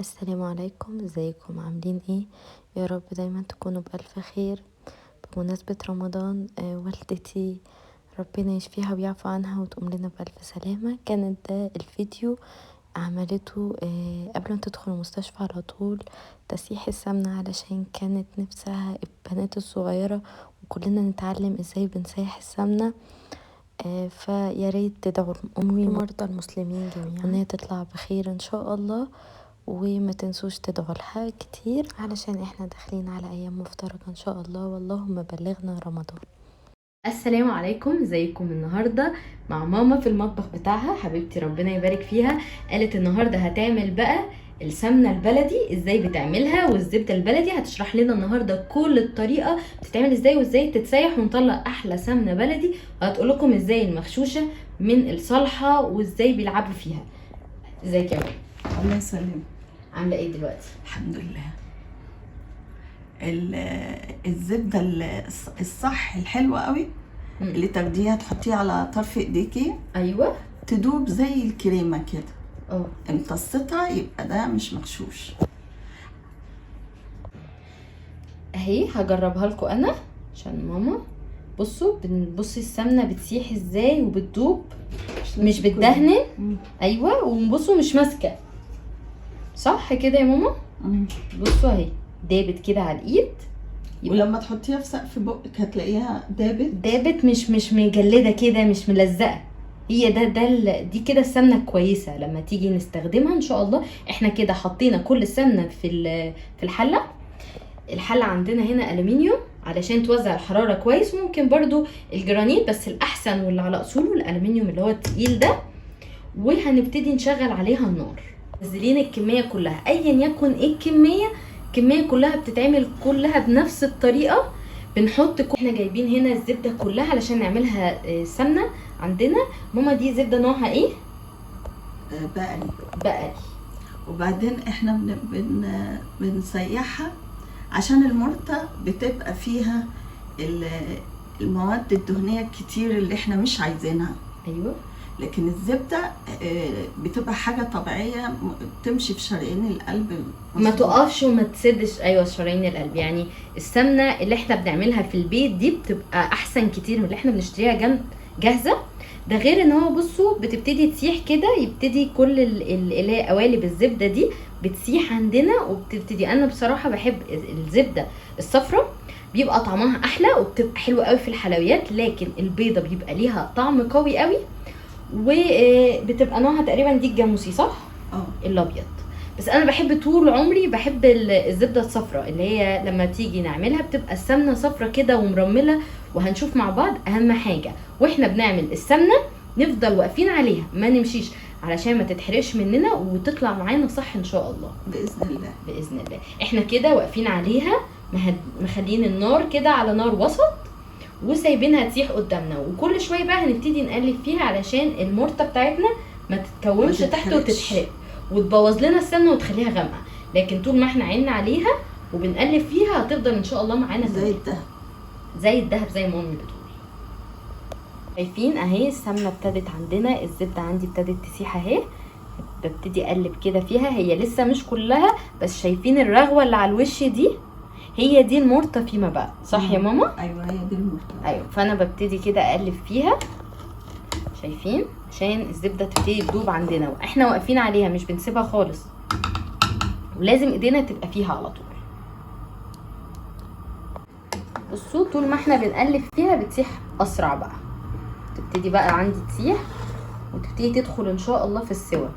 السلام عليكم، ازيكم؟ عاملين ايه؟ يا رب دايما تكونوا بألف خير. بمناسبة رمضان والدتي ربنا يشفيها ويعفو عنها وتقوم لنا بألف سلامة. كانت ده الفيديو عملته قبل ما تدخل المستشفى على طول، تسيح السمنة علشان كانت نفسها البنات الصغيرة وكلنا نتعلم ازاي بنسيح السمنة. فيا ريت تدعوا لأمي ومرضى المسلمين جميعا انها تطلع بخير ان شاء الله، وما تنسوش تدعوا لها كتير علشان احنا داخلين على ايام مفترجة ان شاء الله، واللهم بلغنا رمضان. السلام عليكم، ازيكم؟ النهارده مع ماما في المطبخ بتاعها، حبيبتي ربنا يبارك فيها. قالت النهارده هتعمل بقى السمنة البلدي، ازاي بتعملها، والزبده البلدي. هتشرح لنا النهارده كل الطريقة بتتعمل ازاي وازاي تتسيح ونطلع احلى سمنه بلدي، وهتقول لكم ازاي المغشوشه من الصالحة وازاي بيلعبوا فيها. ازيك يا ماما؟ الله يسلمك. عامله ايه دلوقتي؟ الحمد لله. الزبدة الصح الحلوة قوي اللي تاخديها تحطيها على طرف ايديكي، ايوه، تدوب زي الكريمة كده. امتصتها يبقى ده مش مغشوش. اهي هجربها لكم انا عشان ماما. بصوا، بنبصي السمنة بتسيح ازاي وبتدوب، مش بتدهن. ايوه، وبصوا مش ماسكه، صح كده يا ماما؟ بصوا اهي دابت كده على الايد. ولما تحطيها في سقف بقك هتلاقيها دابت، دابت، مش مجلده كده، مش ملزقه. هي ده ده دي كده السمنة الكويسة لما تيجي نستخدمها ان شاء الله. احنا كده حطينا كل السمنة في الحلة. الحلة عندنا هنا الومنيوم علشان توزع الحرارة كويس، وممكن برضو الجرانيت، بس الاحسن واللي على اصوله الالومنيوم اللي هو التقيل ده. وهنبتدي نشغل عليها النار. نزلين الكمية كلها، ايا يكن ايه الكمية، الكمية كلها بتتعمل كلها بنفس الطريقة. بنحط احنا جايبين هنا الزبدة كلها علشان نعملها سمنه عندنا. ماما دي زبدة نوعها ايه؟ بقري. بقري. وبعدين احنا بنسيحها عشان المرته بتبقى فيها المواد الدهنية الكتير اللي احنا مش عايزينها. ايوه. لكن الزبدة بتبقى حاجة طبيعية تمشي في شرايين القلب، ما تقفش وما تسدش. ايوه، شرايين القلب. يعني السمنة اللي احنا بنعملها في البيت دي بتبقى احسن كتير من اللي احنا بنشتريها جاهزة. ده غير ان هو بصوا بتبتدي تسيح كده، يبتدي كل اللي هي قوالب الزبدة دي بتسيح عندنا وبتبتدي. انا بصراحة بحب الزبدة الصفراء، بيبقى طعمها احلى وبتبقى حلوة قوي في الحلويات، لكن البيضة بيبقى ليها طعم قوي قوي، وبتبقى نوعها تقريبا دي الجاموسي، صح؟ الابيض. بس انا بحب طول عمري بحب الزبدة الصفراء اللي هي لما تيجي نعملها بتبقى السمنة صفراء كده ومرمله. وهنشوف مع بعض اهم حاجة واحنا بنعمل السمنة نفضل واقفين عليها، ما نمشيش علشان ما تتحرقش مننا وتطلع معانا صح ان شاء الله. باذن الله. باذن الله. احنا كده واقفين عليها، مخلين النار كده على نار وسط وسايبينها تسيح قدامنا، وكل شوية بقى هنبتدي نقلب فيها علشان المرته بتاعتنا ما تتكونش تحت وتتحرق وتبوظ لنا السمنة وتخليها غامقه. لكن طول ما احنا عيننا عليها وبنقلب فيها هتفضل ان شاء الله معانا زي الدهب، زي الدهب زي ما امي بتقول. شايفين اهي السمنة ابتدت عندنا، الزبدة عندي ابتدت تسيح اهي. ببتدي اقلب كده فيها، هي لسه مش كلها، بس شايفين الرغوه اللي على الوش دي؟ هي دي المرته فيما بعد، صح يا ماما؟ ايوه هي دي المرته. ايوه. فانا ببتدي كده اقلب فيها، شايفين؟ عشان الزبدة تبتدي تدوب عندنا واحنا واقفين عليها، مش بنسيبها خالص، ولازم ايدينا تبقى فيها على طول. بصوا طول ما احنا بنقلب فيها بتسيح اسرع بقى، تبتدي بقى عندي تسيح وتبتدي تدخل ان شاء الله في السوى.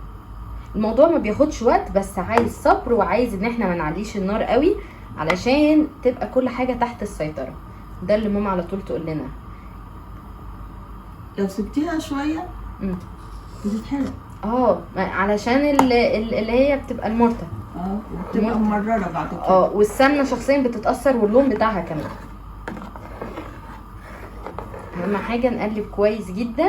الموضوع ما بياخدش وقت، بس عايز صبر وعايز ان احنا ما نعليش النار قوي علشان تبقى كل حاجة تحت السيطرة. ده اللي ماما على طول تقول لنا، لو سبتيها شوية بتتحرق. علشان اللي هي بتبقى المرته، بتبقى ممرره بعد كده. والسمنه شخصيا بتتاثر واللون بتاعها كمان. اهم حاجة نقلب كويس جدا.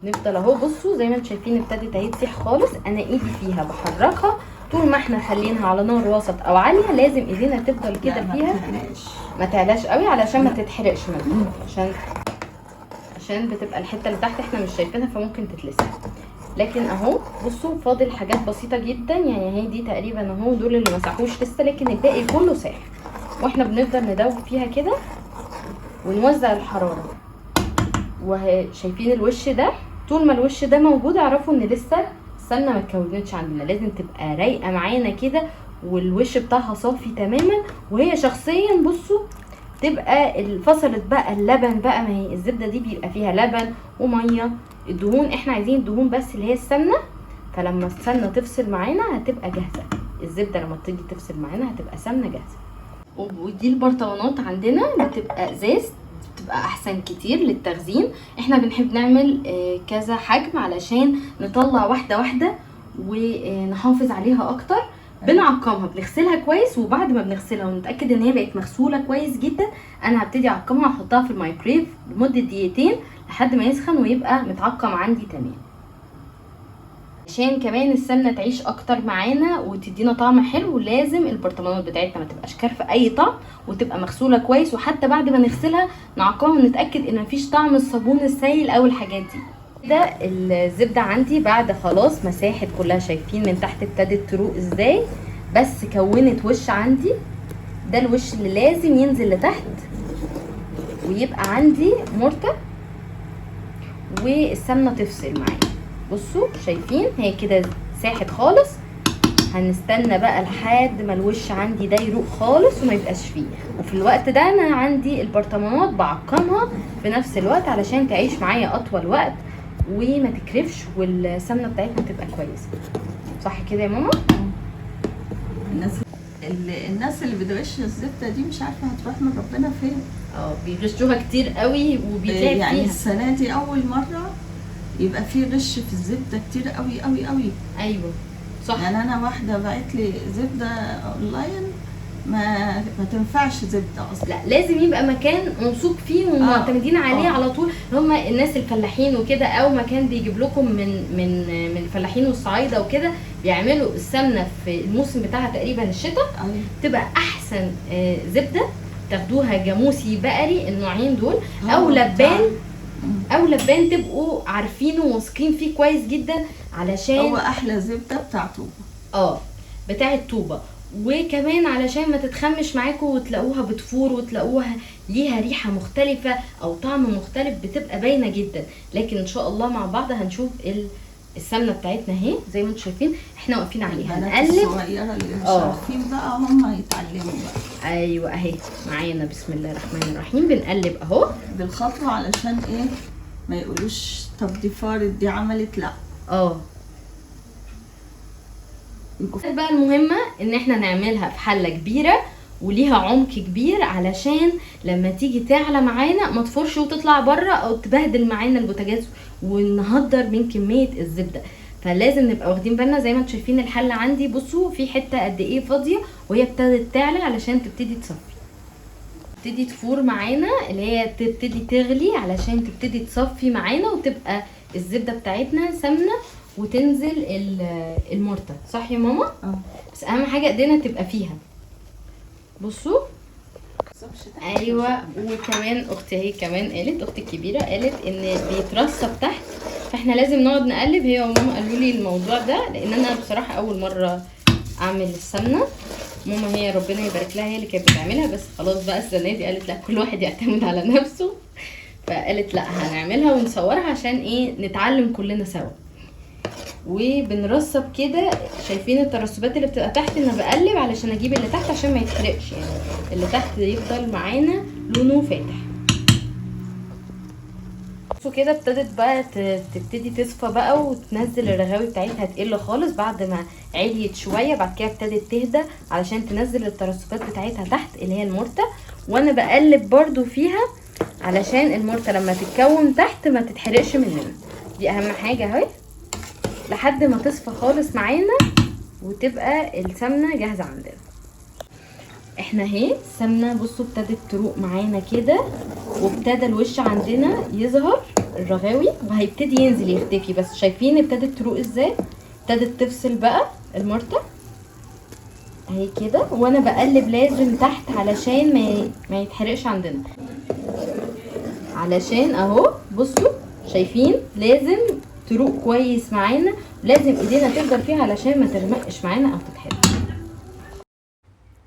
نفضل اهو، بصوا زي ما انتم شايفين ابتدت اهي تسيح خالص. انا ايدي فيها بحركها طول ما احنا خلينها على نار وسط او عالية، لازم ايدينا تفضل كده فيها، ما تعلاش قوي علشان ما تتحرقش منها، عشان بتبقى الحتة اللي تحت احنا مش شايفينها فممكن تتلسع. لكن اهو بصوا فاضل حاجات بسيطة جدا، يعني هي دي تقريبا اهو دول اللي مسحوش لسه، لكن الباقي كله ساح. واحنا بنفضل ندوب فيها كده ونوزع الحرارة. وشايفين الوش ده، طول ما الوش ده موجود اعرفوا ان لسه السمنة ما اتكونتش عندنا، لازم تبقى رايقة معانا كده والوش بتاعها صافي تماما. وهي شخصيا بصوا تبقى فصلت بقى اللبن بقى، ما هي الزبدة دي بيبقى فيها لبن ومية، الدهون احنا عايزين الدهون بس اللي هي السمنة. فلما السمنة تفصل معانا هتبقى جاهزة، الزبدة لما تيجي تفصل معانا هتبقى سمنه جاهزة. ودي البرطمانات عندنا بتبقى ازاز، بتبقى احسن كتير للتخزين. احنا بنحب نعمل كذا حجم علشان نطلع واحدة واحدة ونحافظ عليها اكتر. بنعقمها، بنغسلها كويس، وبعد ما بنغسلها ونتاكد ان هي بقت مغسوله كويس جدا، انا هبتدي اعقمها واحطها في الميكرويف لمدة دقيقتين لحد ما يسخن ويبقى متعقم عندي تمام. عشان كمان السمنة تعيش اكتر معانا وتدينا طعم حلو، لازم البرطمانات بتاعتنا ما تبقاش كارفه اي طعم وتبقى مغسوله كويس، وحتى بعد ما نغسلها نعقمها ونتاكد ان مفيش طعم الصابون السائل او الحاجات دي. كده الزبدة عندي بعد خلاص مساحت كلها، شايفين من تحت ابتدت تروق ازاي، بس كونت وش عندي. ده الوش اللي لازم ينزل لتحت ويبقى عندي مرتة والسمنه تفصل معايا. بصوا شايفين هي كده ساحت خالص. هنستنى بقى لحد ما الوش عندي ده يروق خالص وما يبقاش فيه. وفي الوقت ده انا عندي البرطمانات بعقمها في نفس الوقت علشان تعيش معايا اطول وقت وما تكرفش والسمنه بتاعتنا تبقى كويسة. صح كده يا ماما؟ الناس اللي بتغش الزبدة دي مش عارفه هتروح من ربنا فين. بيغشوها كتير قوي وبيتلعب يعني فيها. السنة دي اول مرة يبقى في غش في الزبدة كتير قوي قوي قوي. ايوه صح. يعني انا واحدة بعت لي زبدة اونلاين ما تنفعش زبدة اصلا. لا لازم يبقى مكان موثوق فيه ومعتمدين عليه على طول، هم الناس الفلاحين وكده، او مكان بيجيب لكم من من من الفلاحين والصعايده وكده، بيعملوا السمنة في الموسم بتاعها تقريبا الشتاء. أيوة. تبقى احسن زبدة تاخدوها جاموسي بقري، النوعين دول، او لبان، او لبان تبقوا عارفينه وواثقين فيه كويس جدا، علشان هو احلى زبدة بتاع طوبة. بتاعه طوبة. وكمان علشان ما تتخمش معاكم وتلاقوها بتفور وتلاقوها ليها ريحه مختلفة او طعم مختلف، بتبقى باينة جدا. لكن ان شاء الله مع بعض هنشوف السمنة بتاعتنا اهي زي ما انتم شايفين احنا واقفين عليها. البنات هنقلب الصغيرة اللي مش عارفين بقى هم يتعلموا بقى. ايوه اهي معانا، بسم الله الرحمن الرحيم. بنقلب اهو بالخطوه علشان ايه ما يقولوش طب دي فارت دي عملت، لا. بقى المهمة ان احنا نعملها في حلة كبيرة وليها عمق كبير، علشان لما تيجي تعلى معانا ما تفرش وتطلع بره او تبهدل معانا البوتاجاز ونهدر من كمية الزبدة. فلازم نبقى واخدين بالنا. زي ما انتم شايفين الحلة عندي بصوا في حتة قد ايه فاضية وهي ابتدت تعلى علشان تبتدي تصفي، تبتدي تفور معانا، اللي هي تبتدي تغلي علشان تبتدي تصفي معانا وتبقى الزبدة بتاعتنا سمنة وتنزل المرتة. صح يا ماما؟ بس اهم حاجة ايدينا تبقى فيها. بصوا ايوه. وكمان اختي هي كمان قالت، اختي الكبيرة قالت ان بيترسب تحت، فاحنا لازم نقعد نقلب. هي وماما قالوا لي الموضوع ده، لان انا بصراحة اول مرة اعمل السمنة. ماما هي ربنا يبارك لها هي اللي كانت بتعملها، بس خلاص بقى السنة دي قالت لا كل واحد يعتمد على نفسه، فقالت لا هنعملها ونصورها عشان ايه نتعلم كلنا سوا. وبنرسب كده، شايفين الترسبات اللي بتبقى تحت؟ انا بقلب علشان اجيب اللي تحت عشان ما يتحرقش، يعني اللي تحت يفضل معانا لونه فاتح. بصوا كده ابتدت بقى تبتدي تصفى بقى وتنزل الرغاوي بتاعتها تقل خالص بعد ما عليت شوية. بعد كده ابتدت تهدى علشان تنزل الترسبات بتاعتها تحت اللي هي المرته. وانا بقلب برضو فيها علشان المرته لما تتكون تحت ما تتحرقش مننا، دي اهم حاجة اهي، لحد ما تصفى خالص معانا وتبقى السمنة جاهزة عندنا. احنا اهي السمنة بصوا ابتدت تروق معانا كده، وابتدى الوش عندنا يظهر الرغاوي وهيبتدي ينزل يختفي. بس شايفين ابتدت تروق ازاي؟ ابتدت تفصل بقى المرته اهي كده. وانا بقلب لازم تحت علشان ما يتحرقش عندنا، علشان اهو بصوا شايفين لازم تروق كويس معانا. لازم ايدينا تفضل فيها علشان ما تغمقش معانا او تتحرق.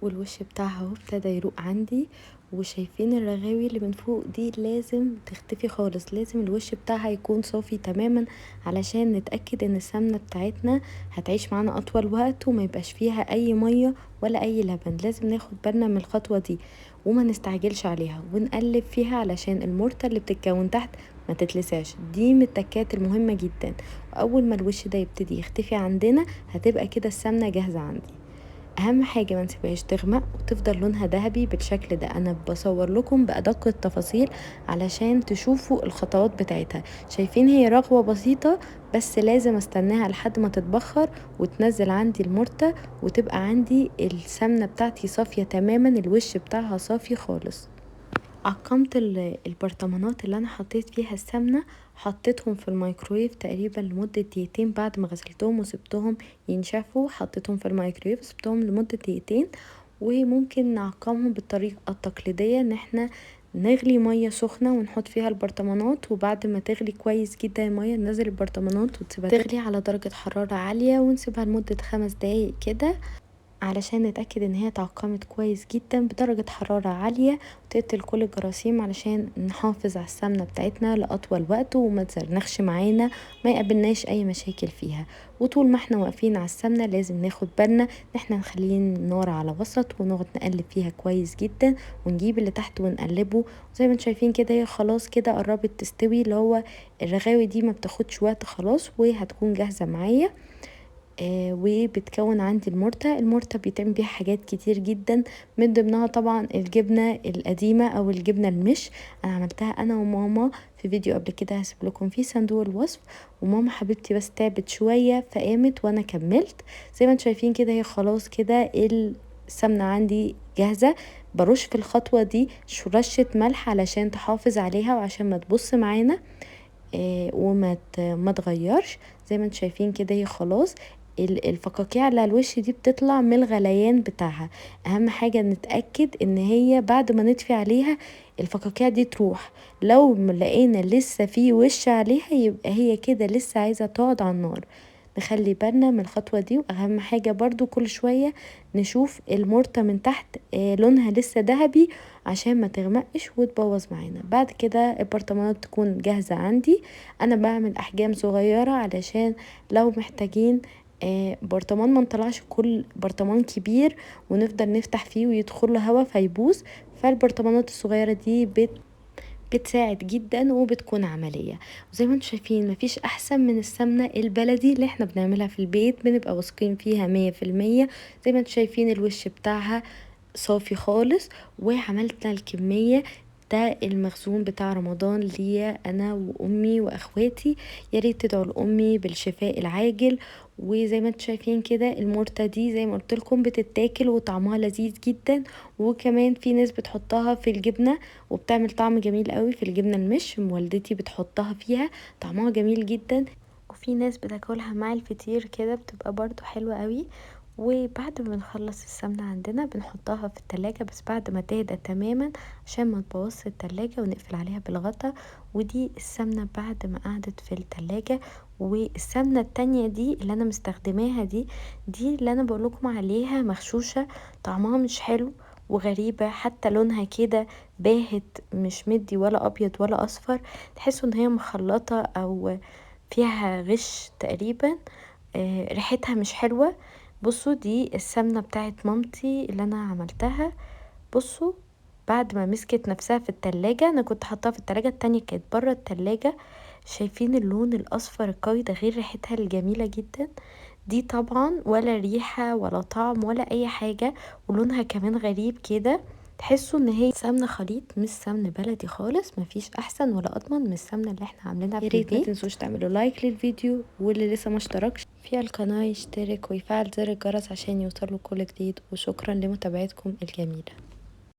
والوش بتاعها اهو ابتدى يروق عندي، وشايفين الرغاوي اللي من فوق دي لازم تختفي خالص، لازم الوش بتاعها يكون صافي تماما علشان نتأكد ان السمنة بتاعتنا هتعيش معانا اطول وقت وما يبقاش فيها اي مية ولا اي لبن. لازم ناخد بالنا من الخطوة دي وما نستعجلش عليها، ونقلب فيها علشان المرتة اللي بتتكون تحت ما تتلسعش. دي من التكات المهمة جدا. واول ما الوش ده يبتدي يختفي عندنا هتبقى كده السمنة جاهزة عندي. اهم حاجة ما نسيبهاش تغمق وتفضل لونها ذهبي بالشكل ده. انا بصور لكم بادق التفاصيل علشان تشوفوا الخطوات بتاعتها. شايفين هي رغوه بسيطة بس لازم استناها لحد ما تتبخر وتنزل عندي المرته وتبقى عندي السمنة بتاعتي صافية تماما، الوش بتاعها صافي خالص. عقمت البرطمانات اللي انا حطيت فيها السمنة، حطيتهم في الميكرويف تقريبا لمدة دقيقتين بعد ما غسلتهم وسبتهم ينشفوا. حطيتهم في الميكرويف وسبتهم لمدة دقيقتين. وممكن نعقمهم بالطريقة التقليدية ان احنا نغلي مية سخنة ونحط فيها البرطمانات، وبعد ما تغلي كويس جدا المية ننزل البرطمانات وتسيبها تغلي على درجه حرارة عالية ونسيبها لمدة 5 دقايق كده علشان نتأكد ان هي تعقمت كويس جدا بدرجة حرارة عالية وتقتل كل الجراثيم، علشان نحافظ على السمنة بتاعتنا لأطول وقت وما تزرنخش معانا، ما يقابلناش اي مشاكل فيها. وطول ما احنا واقفين على السمنة لازم ناخد بالنا ان احنا نخليه النار على وسط ونقعد نقلب فيها كويس جدا، ونجيب اللي تحت ونقلبه. وزي ما انتم شايفين كده هي خلاص كده قربت تستوي، اللي هو الرغاوي دي ما بتاخدش وقت خلاص وهتكون جاهزة معايا. وبتكون عندي المرتة. المرتة بيتعمل بيها حاجات كتير جدا، من ضمنها طبعا الجبنة القديمة او الجبنة المش. انا عملتها انا وماما في فيديو قبل كده هسيب لكم فيه صندوق الوصف، وماما حبيبتي بس تعبت شوية فقامت وانا كملت. زي ما انتم شايفين كده هي خلاص كده السمنة عندي جاهزة. برش في الخطوة دي رشة ملح علشان تحافظ عليها وعشان ما تبص معانا وما تغيرش. زي ما انتم شايفين كده هي خلاص الفقاقيع اللي على الوش دي بتطلع من الغليان بتاعها. اهم حاجة نتأكد ان هي بعد ما نطفي عليها الفقاقيع دي تروح. لو لقينا لسه في وش عليها يبقى هي كده لسه عايزة تقعد على النار. نخلي بالنا من الخطوة دي. واهم حاجة برضو كل شوية نشوف المرتة من تحت لونها لسه ذهبي عشان ما تغمقش وتبوظ معانا. بعد كده البرطمانات تكون جاهزة عندي. انا بعمل احجام صغيرة علشان لو محتاجين برطمان ما نطلعش كل برطمان كبير ونفضل نفتح فيه ويدخل له هوا فيبوظ، فالبرطمانات الصغيرة دي بتساعد جدا وبتكون عملية. وزي ما انتم شايفين مفيش احسن من السمنة البلدي اللي احنا بنعملها في البيت، بنبقى واثقين فيها 100%. زي ما انتم شايفين الوش بتاعها صافي خالص، وعملنا الكمية ده المخزون بتاع رمضان ليا انا وامي واخواتي. يا ريت تدعوا لامي بالشفاء العاجل. وزي ما انتم شايفين كده المرتة دي زي ما قلت لكم بتتاكل وطعمها لذيذ جدا، وكمان في ناس بتحطها في الجبنة وبتعمل طعم جميل قوي في الجبنة المش، والدتي بتحطها فيها طعمها جميل جدا، وفي ناس بتاكلها مع الفطير كده بتبقى برضو حلوة قوي. وبعد ما بنخلص السمنة عندنا بنحطها في التلاجة، بس بعد ما تهدى تماما عشان ما تبوظش التلاجة، ونقفل عليها بالغطا. ودي السمنة بعد ما قعدت في التلاجة. والسمنة التانية دي اللي انا مستخدماها دي اللي انا بقولكم عليها مغشوشة، طعمها مش حلو وغريبة، حتى لونها كده باهت مش مدي ولا ابيض ولا اصفر، تحسوا ان هي مخلطة او فيها غش تقريبا، ريحتها مش حلوة. بصوا دي السمنة بتاعت مامتي اللي انا عملتها. بصوا بعد ما مسكت نفسها في التلاجة، انا كنت حطاها في التلاجة، التانية كانت برا التلاجة. شايفين اللون الاصفر القوي ده غير ريحتها الجميلة جدا دي، طبعا ولا ريحة ولا طعم ولا اي حاجة، ولونها كمان غريب كده، تحسوا ان هي سمنة خليط مش سمن بلدي خالص. مفيش احسن ولا اضمن من السمنة اللي احنا عاملينها في البيت. ما تنسوش تعملوا like للفيديو، واللي لسه ما اشتركش في القناة يشترك ويفعل زر الجرس عشان يوصله كل جديد. وشكرا لمتابعتكم الجميلة.